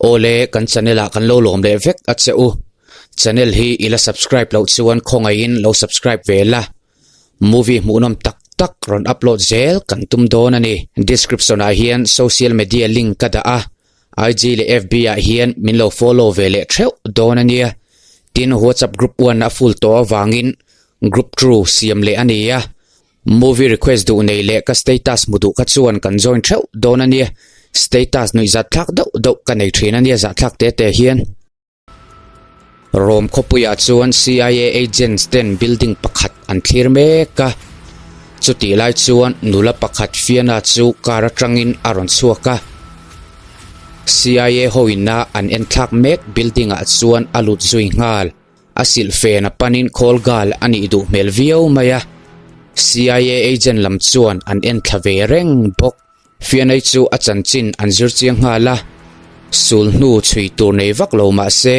Awle kan channel ah kan lo lawm leh vek a che u. Channel hi i la subscribe loh chuan khawngaihin lo subscribe ve la. Movie hmuhnawm tak tak rawn upload zel kan tum dawn a ni. Description ah hian social media link ka dah a, IG leh FB ah hian min lo follow ve leh theuh dawn a nia. Tin WhatsApp group one a full tawh avangin group two siam leh a ni a. Movie request duh nei leh ka status hmu duh kha chuan kan join theuh dawn a nia. Status nuih zat thlak deuh deuh ka nei thin a nia zahthlak te te hian. Rome khawpuiah chuan CIA agents ten building pakhat an thlir mek a. Chutih lai chuan nula pakhat Fiona chu car atangin a rawn chhuak a. CIA hoina an enthlak mek building ah chuan a lut zui nghal. A silhfen a panin call girl a nih duh hmel viau mai a, CIA agent lam chuan an en thla ve reng bawk. Fianei chu a chanchin an zir chiang nghal a, sul hnu chhui tur nei vak lo mah se,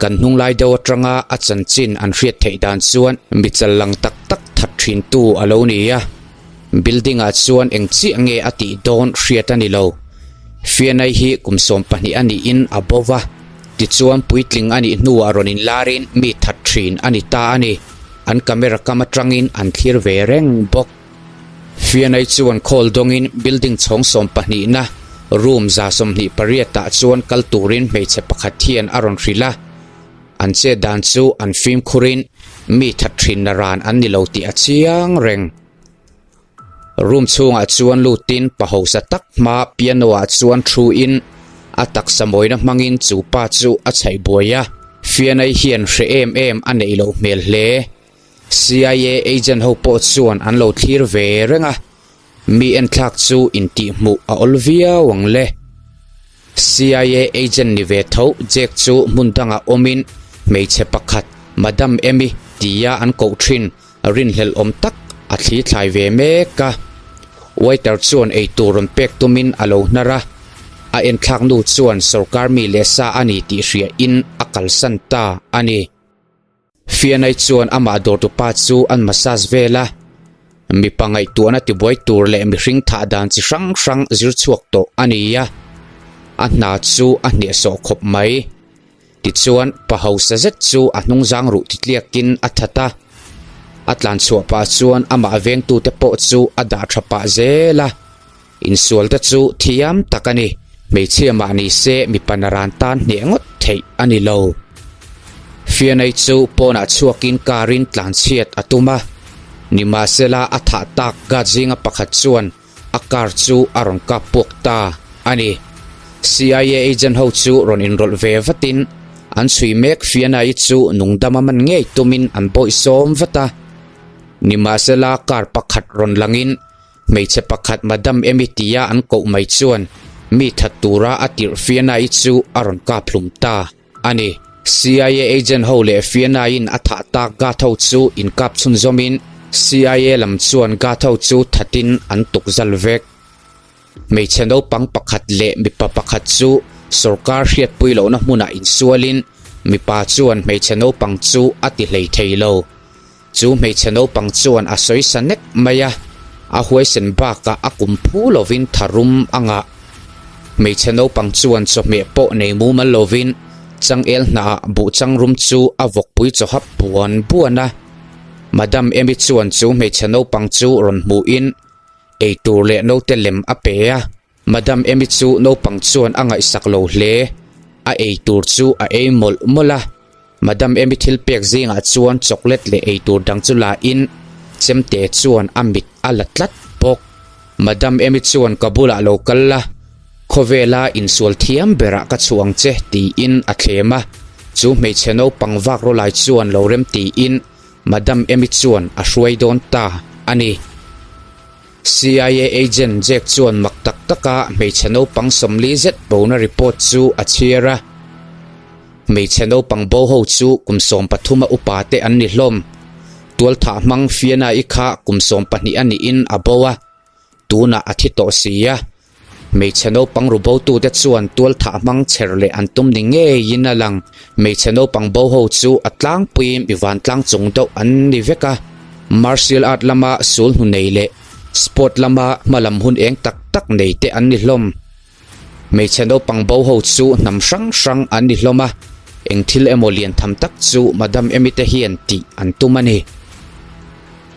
kan hnung lai deuh atanga a chanchin an hriat theih dan chuan mi chal lang tak tak that thintu a lo ni a. Building ah chuan eng chiah nge a tih dawn hriat a ni lo. Fianei hi kum 12 a niin a bo va. Tichuan puitling a nih hnuah rawn inlarin mi that thin a ni ta a ni. An camera kam atangin an thlir ve reng bawk. Fianai chuan call dawngin building chhawng sawmpahnihna room 28 ah chuan kal turin hmeichhe pakhat hian a rawn hrilh a. An chet dan chu an fimkhurin mi that thinna ran an ni lo tih a chiang reng. Room chhungah chuan lutin pa hausa tak hma piano ah chuan thu in a taksa mawina hmangin chu pa chu a chhaih buai a. Fianai hian hre em em a neih loh hmel hle. CIA agent ho pawh chuan an lo thlir ve reng a, mi enthlak chu intihhmuh a awl viau ang le. CIA agent ni ve tho Jack chu hmun dangah awmin hmeichhe pakhat Madam Emy tia an koh thin Rinhlelh awm tak a thli thlai ve mek a. Waiter chuan eitur rawn pek tumin a lo hnar a, a enthlak nu chuan sawrkar mi leh sa a ni tih hriain a kalsan ta a ni. Fianai chuan amah dawrtupa chu an massage vel a, mipa ngaihtuahna tibuai tur leh mihring thah dan chi hrang hrang zir chhuak tawh a ni a, a hna chu a hnehsawh khawp mai. Tichuan, pa hausa zet chu a hnungzang ruh titliakin a that a. A tlanchhuah pah chuan amah vengtute pawh chu a dah tha pah zel a. Insualte chu thiam tak a ni. Hmeichhia mah ni se mipa naran tan hneh ngawt theih a ni lo. Fianei chu pawnah chhuakin car-in tlanchhiat a tum a. Nimahsela a thah tak guard zinga pakhat chuan A car chu a rawn kap puak ta a ni. CIA agent ho chu rawn inrawlh ve vatin an chhui mek Fiona-i chu nungdama man ngei tumin an bawih sawm vat a. Nimahsela car pakhat rawn langin hmeichhe pakhat Madam Emy tia an koh mai chuan mi that tura a tirh Fiona-i chu a rawn kap hlum ta a ni. CIA agent ho leh Fiona-in a thah tak guard ho chu inkap chhunzawmin CIA lam chuan guard ho chu thatin an tuk zal vek. Hmeichhe naupang pakhat leh mipa pakhat chu sorkar hriatpui lohna hmunah insualin mipa chuan hmeichhe naupang chu a ti hlei thei lo. Chu hmeichhe naupang chuan a sawi sa nek mai a, a huaisen bakah a kum phu lovin tharum a ngah. Hmeichhe naupang chuan chawhmeh pawh nei mumal lovin changel hnahah buhchang rum chu a vawkpui chawhap buan buan a. Madam Emy chuan chu hmeichhe naupang chu rawn hmuhin eitur leh naute lem a pe a. Madam Emy chu naupang chuan a ngaihsak lo hle, a eitur chu a ei mawlh mawlh a. Madam Emy thil pek zingah chuan chocolate leh eitur dang chu la in chemte chuan a mit a la tlat bawk. Madam Emy chuan ka bulah lo kal la, khawvela insual thiam berah ka chhuah ang che tiin a thlem a. Chu hmeichhe naupang vak rawlai chuan lo rem tiin Madam Emy chuan a hruai dawn ta a ni. CIA agent Jack chuan mak tak taka hmeichhe naupang 40 zet bona report chu a chhiar a. Hmeichhe naupang bo ho chu kum 13 a upa te an ni hlawm. Tualthah hmang Fiona-i kha kum 12 a niin a bo a, tunah a thi tawh si a. Hmeichhe naupang ru botute chuan tualthah hmang chher leh an tum ni ngeiin a lang. Hmeichhe naupang bo ho chu a tlangpuiin mi vantlang chung deuh an ni vek a. Martial art lama sul hnu nei leh sport lama hmalam hun eng tak tak nei te an ni hlawm. Hmeichhe naupang bo ho chu hnam hrang hrang an ni hlawm a, eng thil emaw lian tham tak chu Madam Emi te hian tih an tum a ni.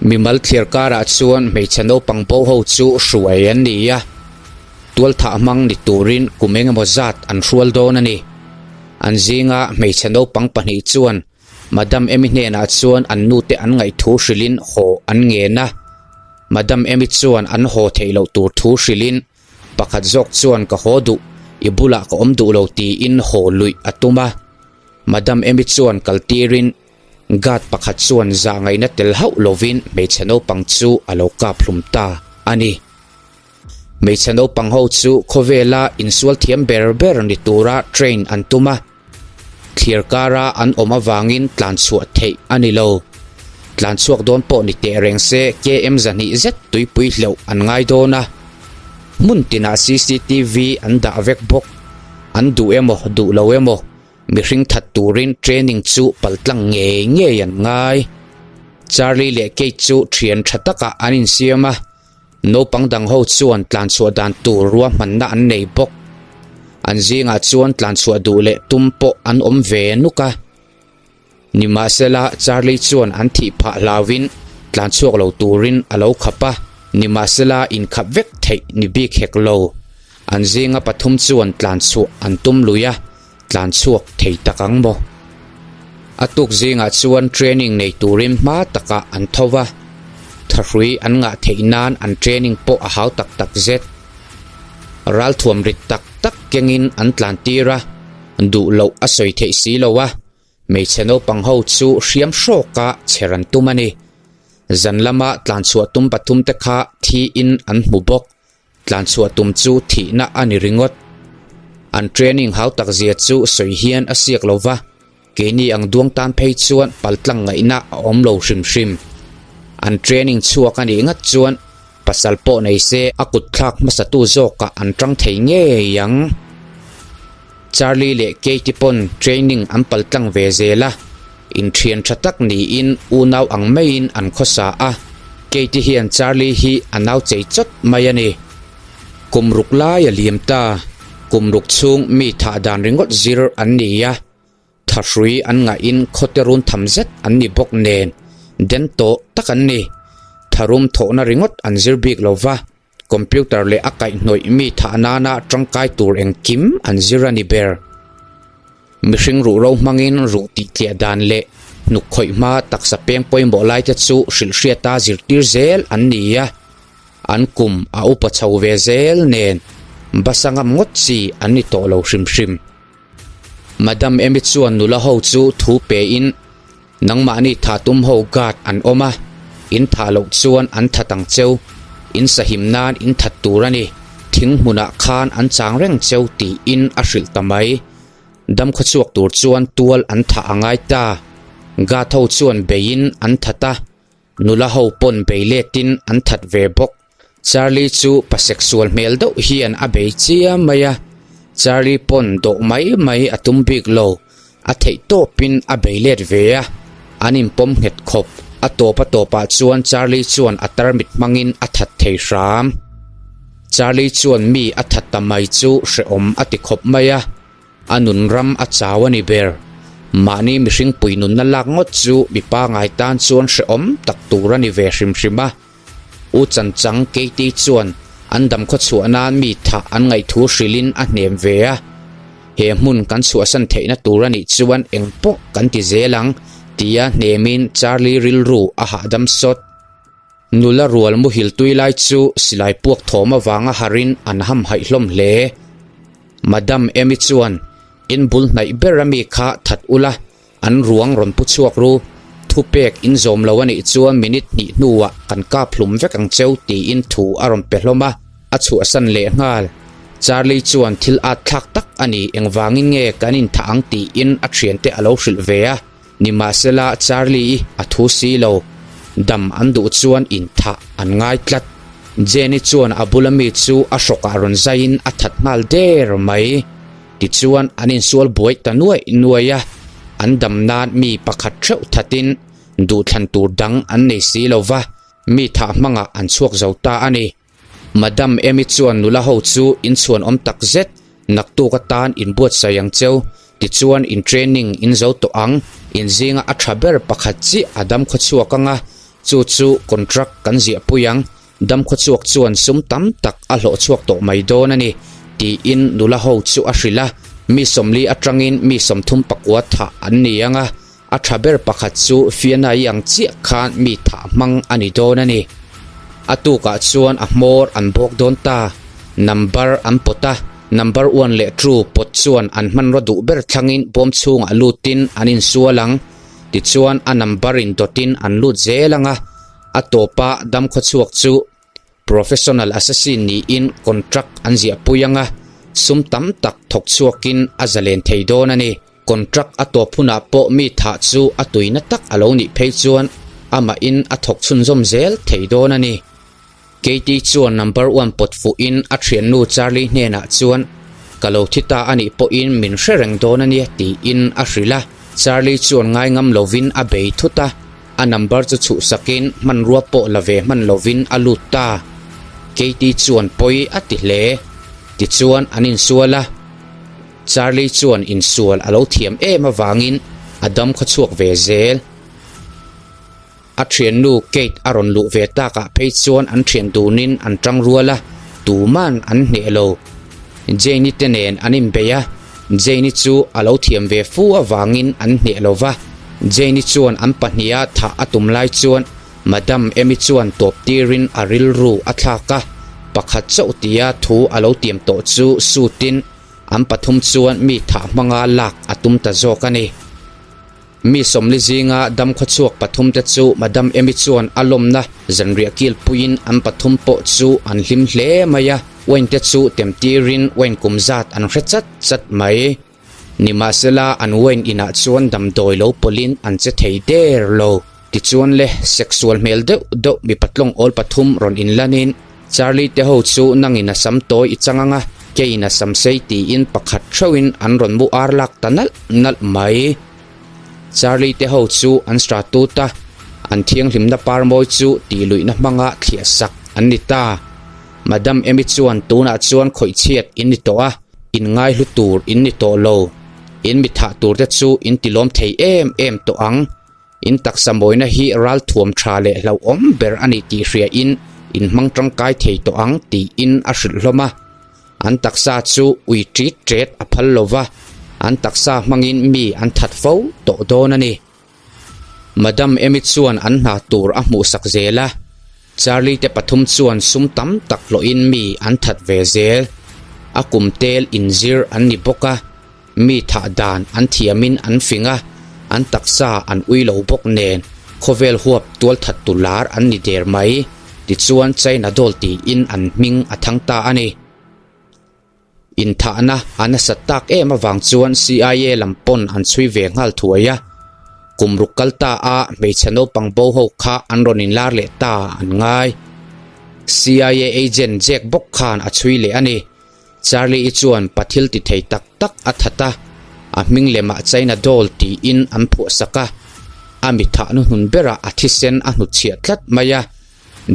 Mimal thlir karah chuan hmeichhe naupang bo ho chu hruai an ni a, tualthah hmang ni turin kum eng emaw zat an hrual dawn a ni. An zinga hmeichhe naupang pahnih chuan Madam Emi hnenah chuan an nute an ngaihthu hrilhin haw an ngen a, Madam Emi chuan an haw theih loh tur thu hrilhin pakhat zawk chuan ka haw duh, i bulah ka awm duh lo tiin haw luih a tum a. Madam Emi chuan kal tirin guard pakhat chuan zah ngaihna tel hauh lovin hmeichhe naupang chu a lo kap hlum ta a ni. Hmeichhe naupang ho chu khawvela insual thiam ber ber ni tura train an tum a. Thlir kara an awm avangin tlan chhuah theih a ni lo. Tlan chhuak dawn pawh ni teh reng se KM 200 zet tuipui hleuh an ngai dawn a. Hmun tinah cctv an dah vek bawk. An duh emaw duh lo emaw mihring that turin training chu paltlang ngei ngei an ngai. Charlie leh Kate chu thian tha takah an insiam a. Naupang dang ho chuan tlanchhuah dan tur ruahmanna an nei bawk. An zingah chuan tlanchhuah duh leh tum pawh an awm ve nuk a. Nimahsela Charlie chuan an thih phah hlauhin tlanchhuak lo turin a lo khap a, nimahsela inkhap vek theih ni bik hek lo. An zinga pathum chuan tlanchhuah an tum lui a. Tlan chhuak thei tak ang maw? A tuk zingah chuan training nei turin hma takah an tho va, thahrui an ngah theih nan an training pawh a hau tak tak zet. Ralthuam rit tak tak kengin an tlan tir a, duh loh a sawi theih si lo a, hmeichhe naupang ho chu hriam hrawka chher an tum a ni. Zan lama tlan chhuah tum pathum te kha thiin an hmu bawk. Tlanchhuah tum chu thihna a ni ringawt. An training hau tak zia chu sawi hian a siak lo va, keini ang duang tan phei chuan paltlang ngaihna a awm lo hrim hrim. An training chhuak a nih ngat chuan pasal pawh nei se a kut thlak hmasatu zawkah an tang thei ngei ang. Charlie leh Katie pawn training an paltlang ve zel a. Inthian tha tak niin unau ang maiin an khawsa a, Katie hian Charlie hi a nau chei chawt mai a ni. Kum ruk lai a liam ta, kum ruk chhung mi thah dan ringawt zir an ni a, thahrui an ngahin khawte run tham zet an ni bawk nen den tawh tak an ni. Tharum thawhna ringawt an zir bik lo va, Computer leh a kaihhnawih mi thah nana tangkai tur engkim an zir a ni ber. Mihring ruhro hmangin ruh tihtliah dan leh hnuk khawih hma taksa peng pawimawh laite chu hrilhhriata zirtir zel an ni a, an kum a upa chho ve zel nen basa ngam ngawt chi an ni tawh lo hrim hrim. Madam Emi chuan nula ho chu thu pein Nangmahni tha tum ho guard an awm a, in thah loh chuan an that ang cheu, in sahim nan in that tur a ni, thing hmunah khan an chang reng cheu tiin a hrilh ta mai. Damkhaw chhuak tur chuan tual an thah a ngai ta. Guard ho chuan beiin an that a, nula ho pawn bei letin an that ve bawk. Charlie chu pa sexual hmel deuh hian a bei chiam mai a, Charlie pawn dawh mai mai a tum bik lo, a theih tawpin a bei let ve a, an inpawm nghet khawp, a tawp a tawpah chuan Charlie chuan a tarmit hmangin a that thei hram. Charlie chuan mi a that ta mai chu hrehawm a ti khawp mai a, a nun ram a chau a ni ber. Mahni mihring pui nunna lak ngawt chu mipa ngai tan chuan hrehawm tak tur a ni ve hrim hrim a. U Chanchang Katie chuan an dam khaw chhuah nan mi thah an ngaihthu hrilhin a hnem ve a, He hmun kan chhuahsan theihna tur a nih chuan eng pawh kan ti zel ang, tia hnemin Charlie rilru a hahdam sawt. Nula rual muhil tui lai chu silai puak thawm avanga harin an hamhaih hlawm hle. Madam Amy chuan, In bul hnaih ber a mi kha that ula, An ruang rawn pu chhuak ru. Thupek in zawm lo a nih chuan minute hnih hnuah kan kap hlum vek ang cheu tiin thu a rawn pe hlawm a, a chhuahsan leh nghal. Charlie chuan thil at thlak tak a ni, engvangin nge kan inthah ang tiin a thiante a lo hrilh ve a, nimahsela Charlie-i a thu si lo. Dam an duh chuan inthah an ngai tlat. Jenny chuan a bula mi chu a hrawkah rawn zaiin a that nghal der mai. Tichuan an insual buai ta nuaih nuaih a, an dam nan mi pakhat theuh thatin duhthlan tur dang an nei si lo va, mi thah hmangah an chhuak zo ta a ni. Madam Amy chuan nula ho chu inchhuan awm tak zet. Naktuk atan inbuatsaih ang cheu, tichuan in training in zo tawh ang, in zinga a tha ber pakhat chiah a dam khawchhuak ang a, chu chu contract kan ziahpui ang, dam khawchhuak chuan sum tam tak a hlawh chhuak tawh mai dawn a ni, tiin nula ho chu a hrilh a, mi 40 atangin mi 34 thah an ni ang a, A tha ber pakhat chu Fiona-i ang chiah khan mi thah hmang a ni dawn a ni. A tukah chuan a hmawr an bawk dawn ta. Number an pawt a, number one leh two pawt chuan an hmanraw duh ber thlangin bawm chhungah lutin an insual ang. Tichuan a number in dawtin an lut zel ang a, a tawpa damkhawchhuak chu Professional assassin niin contract an ziahpui ang a, sum tam tak thawk chhuakin a zalen thei dawn a ni. Contract a tawp hunah pawh mi thah chu a tuina tak a lo nih phei chuan amahin a thawk chhunzawm zel thei dawn a ni. Katie chuan number one pawt fuhin a thiannu Charlie hnenah chuan Ka lo thi ta a nih pawhin min hre reng dawn a nia tiin a hrilh a. Charlie chuan ngai ngam lovin a bei thut a, a number chu chhuhsakin hmanrua pawh la ve hman lovin a lut ta. Katie chuan pawi a ti hle. Tichuan an insual a. Charlie chuan insual a lo thiam em avangin a dam khaw chhuak ve zel. A thiannu Kate a rawn luh ve takah phei chuan an thian dunin an tang rual a, tuman an hneh lo. Jane-i te nen an inbei a, Jane-i chu a lo thiam ve fu avangin an hneh lo va. Jane-i chuan an pahniha thah a tum lai chuan Madam Amy chuan tawp tirin a rilru a thlak a, pakhat chauh tia thu a lo tiam tawh chu sutin An pathum chuan mi thah hmanga lak a tum ta zawk a ni. Mi 40 zinga damkhawchhuak pathum te chu Madam Amy chuan a lawmna zanriah kil puiin an pathum pawh chu an hlim hle mai a, wine te chu tem tirin wine kum zat an hre chat chat mai. Nimahsela an wine inah chuan damdawi lo pawlhin an che thei der lo. Tichuan le, sexual hmel deuh deuh mipa tlawng awl pathum rawn inlanin Charlie te ho chu nangin a sam tawi i chang ang a, keiin a sam sei tiin pakhat theuhin an rawn mu ar lak ta nalh nalh mai. Charlie te ho chu an stratut a, an thianghlimna par mawi chu tihluihna hmanga thliah sak an ni ta. Madam Amy chuan tunah chuan khawih chhiat in ni tawh a, in ngaihlu tur in ni tawh lo. In mi thah tur te chu in tilawm thei em em tawh ang. In taksa mawina hi ralthuam tha leh hlauhawm ber a ni tih hriain in hmang tangkai thei tawh ang tiin a hrilh hlawm a. An taksa chu ui ṭit ṭet a phal lo va, an taksa hmangin mi an that fo tawh dawn a ni. Madam Amy chuan an hna tur a hmuhsak zel a, Charlie te pathum chuan sum tam tak hlawhin mi an that ve zel. A kum tel inzir an ni bawk a. Mi thah dan an thiamin an fing a, an taksa an ui lo bawk nen khawvel huap tualthat tu lar an ni der mai. Tichuan China Doll tiin an hming a thang ta a ni. Inthahna a nasat tak em avang chuan CIA lam pawn an chhui ve nghal thuai a. Kum ruk kal ta a hmeichhe naupang bo ho kha an rawn inlar leh ta an ngai. CIA agent Jack bawk khan a chhui leh a ni. Charlie-i chuan pa thil ti thei tak tak a that a, a hming lemah China Doll tiin an phuahsak a, a mi thah hnuhnun berah a thisen a hnutchhiah tlat mai a.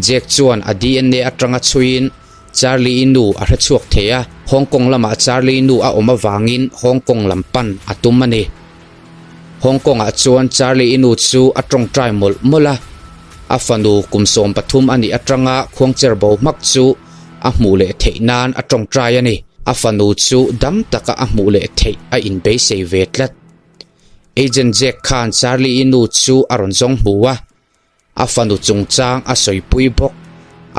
Jack chuan a DNA atanga chhuiin Charlie-i nu a hre chhuak thei a, Hong Kong lamah Charlie-i nu a awm avangin Hong Kong lam pan a tum a ni. Hong Kong ah chuan Charlie-i nu chu a tawngtai mawlh mawlh a, a fanu kum 13 a nih atanga khuangcher bo hmak chu a hmuh leh theih nan a tawngtai a ni. A fanu chu dam taka a hmuh leh theih a inbeisei ve tlat. Agent Jack khan Charlie-i nu chu a rawn zawng hmu a, a fanu chungchang a sawipui bawk.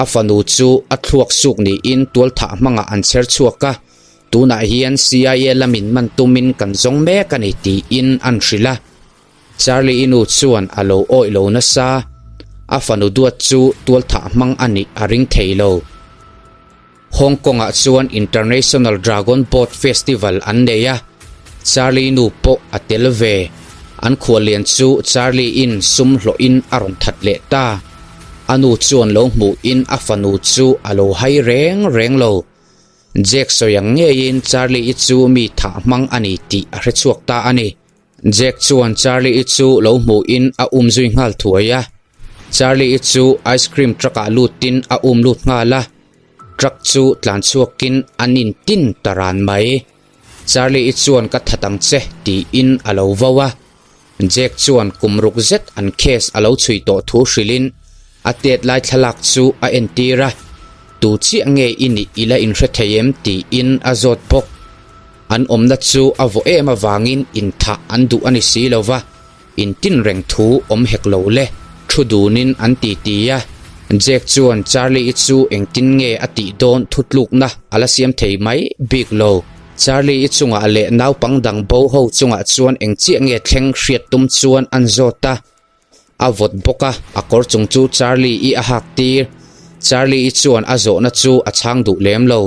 A fanu chu a thluak suk niin tualthah hmangah an chher chhuak a, tunah hian CIA lamin man tumin kan zawng mek a ni tiin an hrilh a. Charlie-i nu chuan a lo awih lo nasa, a fanu duat chu tualthah hmang a nih a ring thei lo. Hong Kong-ah chuan International Dragon Boat Festival an nei a, Charlie-i nu pawh a tel ve. An khuallian chu Charlie-in sum hlawhin a rawn that leh ta. A nu chuan lo hmuhin a fanu chu a lo hai reng reng lo. Jack sawi ang ngeiin Charlie-i chu mi thah hmang a ni tih a hre chhuak ta a ni. Jack chuan Charlie-i chu lo hmuhin a um zui nghal thuai a. Charlie-i chu ice cream truck ah lutin a um lut nghal a. Truck chu tlan chhuakin an intin ta ran mai. Charlie-i chuan ka that ang che tiin a lo vo a. Jack chuan kum ruk zet an case a lo chhui tawh thu hrilhin a tet lai thlalak chu a entir a, Tu chiah nge i nih i la inhre thei em tiin a zawt bawk. An awmna chu a vawh em avangin inthah an duh a ni si lo va. Intin reng thu awm hek lo le, thu dunin an ti ti a. Jack chuan Charlie-i chu engtin nge a tih dawn thutlukna a la siam thei mai bik lo. Charlie-i chungah leh naupang dang bo ho chungah chuan eng chiah nge thleng hriat tum chuan an zawt a. A vawt bawk a, a kawr chung chu Charlie-i a hak tir. Charlie-i chuan a zawhna chu a chhang duh lem lo.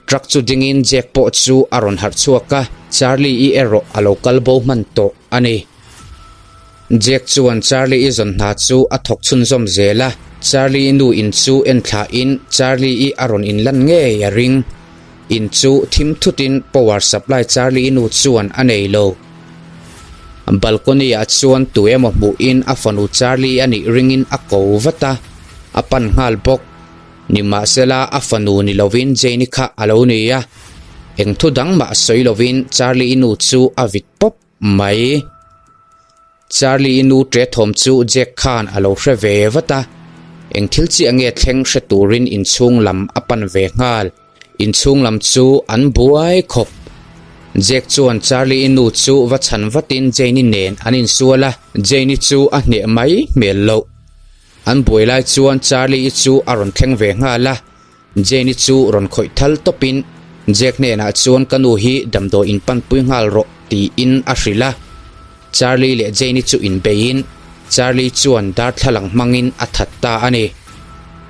Truck chu dingin Jack pawh chu a rawn harh chhuak a, Charlie-i erawh a lo kal bo hman tawh a ni. Jack chuan Charlie-i zawn hna chu a thawk chhunzawm zel a, Charlie-i nu in chu en thlahin Charlie-i a rawn inlan ngei a ring. In chu thim thutin power supply Charlie-i nu chuan a nei lo. Balcony-ah chuan tu emaw hmuhin a fanu Charlie-i a nih ringin a ko vat a, a pan nghal bawk. Nimahsela a fanu ni lovin Jane-i kha a lo ni a, eng thu dang mah sawi lovin Charlie-i nu chu a vit pawp mai. Charlie-i nu ṭe thawm chu Jack khan a lo hre ve vat a, eng thil chiah nge thleng hre turin inchhung lam a pan ve nghal. Inchhung lam chu an buai khawp. Jack chuan Charlie-i nu chu va chhan vatin Jane-i nen an insual a, Jane-i chu a hneh mai hmel loh. An buai lai chuan Charlie-i chu a rawn thleng ve nghal a, Jane-i chu rawn khawih thal tawpin Jack hnenah chuan ka nu hi damdawi in panpui nghal rawh tiin a hrilh a. Charlie leh Jane-i chu inbeiin Charlie chuan darthlalang hmangin a that ta a ni.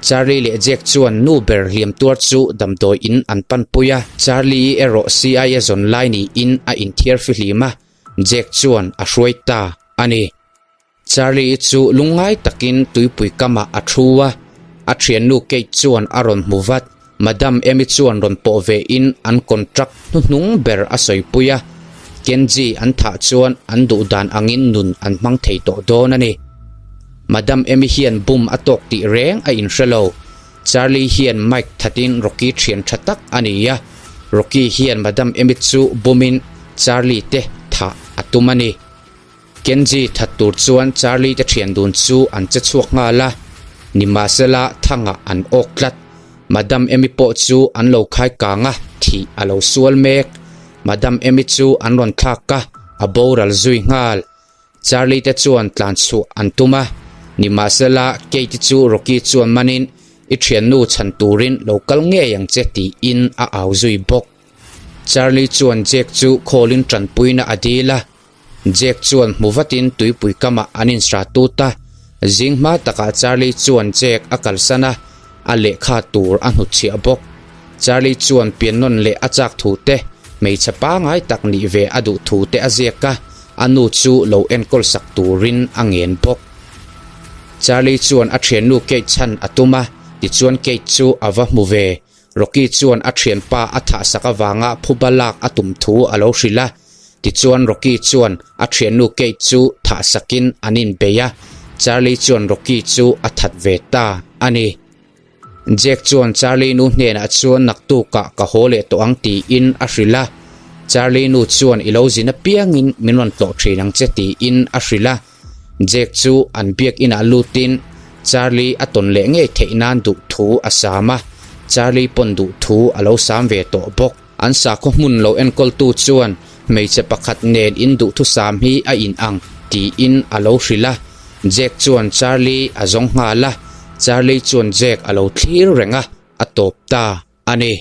Charlie leh Jack chuan nu ber hliam tuar chu damdawi in an panpui a, Charlie-i erawh CIA zawn lai niin a inthiar fihlim a, Jack chuan a hruai ta a ni. Charlie-i chu lungngai takin tuipui kamah a thu a, a thiannu Kate chuan a rawn hmu vat. Madam Amy chuan rawn pawh vein an contract hnuhnung ber a sawipui a, Kenji an thah chuan an duh dan angin nun an hmang thei tawh dawn a ni. Madam Amy hian bum a tawk tih reng a inhre lo. Charlie hian Mike thatin Rocky thian tha tak a ni a, Rocky hian Madam Amy chu bumin Charlie te thah a tum a ni. Kenji that tur chuan Charlie te thian dun chu an che chhuak nghal a, nimahsela thangah an awk tlat. Madam Amy pawh chu an lo khai kang a, thih a lo sual mek. Madam Amy chu an rawn thlak a, a boral zui nghal. Charlie te chuan tlan chhuah an tum a, nimahsela Kate chu Rocky chuan manin i thiannu chhan turin lo kal ngei ang che tiin a au zui bawk. Charlie chuan Jack chu call-in tanpuina a dil a. Jack chuan hmu vatin tuipui kamah an insra tut a, zing hma takah Charlie chuan Jack a kalsan a, a lehkha tur a hnutchhiah bawk. Charlie chuan pian nawn leh a chak thu te, hmeichhe pangai tak nih ve a duh thu te a ziak a, a nu chu lo enkawl sak turin a ngen bawk. Charlie chuan a thiannu Kate chhan a tum a, tichuan Kate chu a va hmu ve. Rocky chuan a thianpa a thahsak avanga phuba lak a tum thu a lo hrilh a, tichuan Rocky chuan a thiannu Kate chu thahsakin an inbei a, Charlie chuan Rocky chu a that ve ta a ni. Jack chuan Charlie nu hnenah chuan naktukah ka haw leh tawh ang tiin a hrilh a, Charlie nu chuan i lo zin apiangin min rawn tlawh thin ang che tiin a hrilh a. Jack chu an biak inah lutin Charlie a tawn leh ngei theih nan duh thu a sam a, Charlie pawn duh thu a lo sam ve tawh bawk. An sakhaw hmun lo enkawltu chuan hmeichhe pakhat nen in duhthusam hi a in ang tiin a lo hrilh a, Jack chuan Charlie a zawng nghal a, Charlie chuan Jack a lo thlir reng a, a tawp ta a ni.